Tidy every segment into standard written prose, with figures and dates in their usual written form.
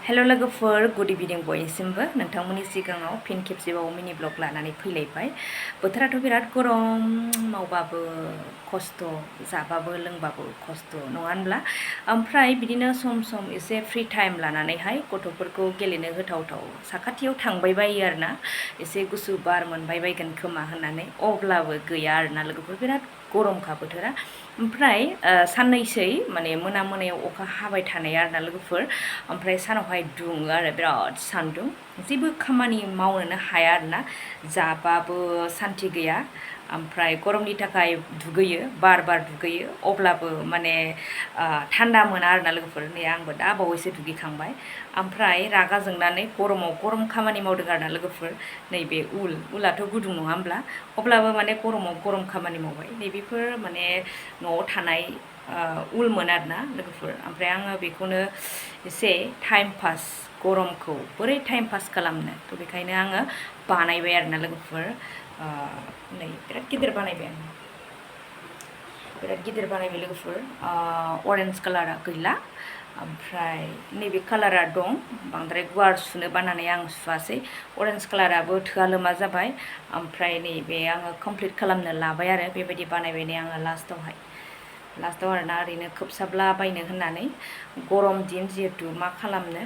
hello लोगोफोर good इभिनिं बयनिसिमबो नोंथांमोननि सिगाङाव फिन खेबसेबाव मिनि ब्लग लानानै फैलायबाय बोथोराथ' बिराद गरम मावबाबो खस्थ' जाबाबो लोंबाबो खस्थ' नङा होनब्ला ओमफ्राय बिदिनो सम सम एसे फ्रि टाइम लानानैहाय गथ'फोरखौ गेलेनो होथावथाव साखाथियाव थांबाय बायो आरोना एसे गुसु बार मोनबाय बायगोन खोमा होननानै अब्लाबो गैया आरोना लोगोफोर बिराद गरमखा बोथोरा ओमफ्राय साननैसै माने मोनायाव अखा हाबाय थानाय आरोना लोगोफोर ओमफ्राय सानावहाय दुङो आरो बिराद सान्दुं जेबो खामानि मावनोनो हाया आरोना जाबाबो सान्थि गैया ओमफ्राय गरमनि थाखाय दुगैयो बार दुगैयो अब्लाबो माने थान्दा मोना आरोना लोगोफोर नै आंबो दा बावैसो दुगैखांबाय ओमफ्राय रागा जोंनानै गरम खामानि मावदों आरोना लोगोफोर नैबे उलाथ' गुदुं नङा होमब्ला अब्लाबो माने गरम खामानि मावबाय नैबेफोर माने न'आव थानाय उलमोन आरोना लोगोफोर ओमफ्राय आङो बेखौनो एसे टाइम पास गरमखौ बोरै टाइम पास खालामनो थ' बेखायनो आङो बानायबाय आरोना लोगोफोर नै बिराद गिदिर बानायबाय आं बिराद गिदिर बानायबाय लोगोफोर अरेन्ज कालारा गैला ओमफ्राय नैबे कालारा दं बांद्राय गुवार सुनो बानानै आं सुवासै अरेन्ज कालाराबो थोआ लोमा जाबाय ओमफ्राय नैबे आङो कमप्लिट खालामनो लाबाय आरो बेबायदि बानायबाय नै आङो लास्टाव आरोना ओरैनो खोबसाबला बायनो होननानै गरम दिन जिहेतु मा खालामनो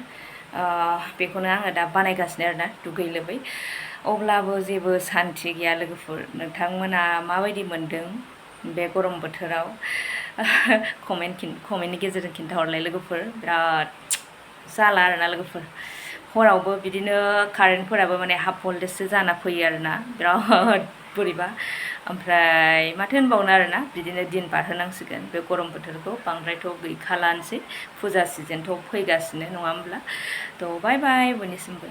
बेखौनो आङो दा बानायगासिनो आरोना दुगै लोबै अब्लाबो जेबो सान्थि गैया लोगोफोर नोंथांमोना माबायदि मोनदों बे गरम बोथोराव कमेन्टनि गेजेरजों खिन्थाहरलाय लोगोफोर बिराद जाला आरोना लोगोफोर हरावबो बिदिनो कारेन्टफोराबो माने हाफ भल्टेजसो जाना फैयो आरोना बिराद बोरैबा ओमफ्राय माथो होनबावनो आरोना बिदिनो दिन बारहोनांसिगोन बे गरम बोथोरखौ बांद्रायथ' गैखालानोसै फुजा सिजोनथ' फैगासिनो नङा होमब्ला थ' बाय बाय बयनिसिमबो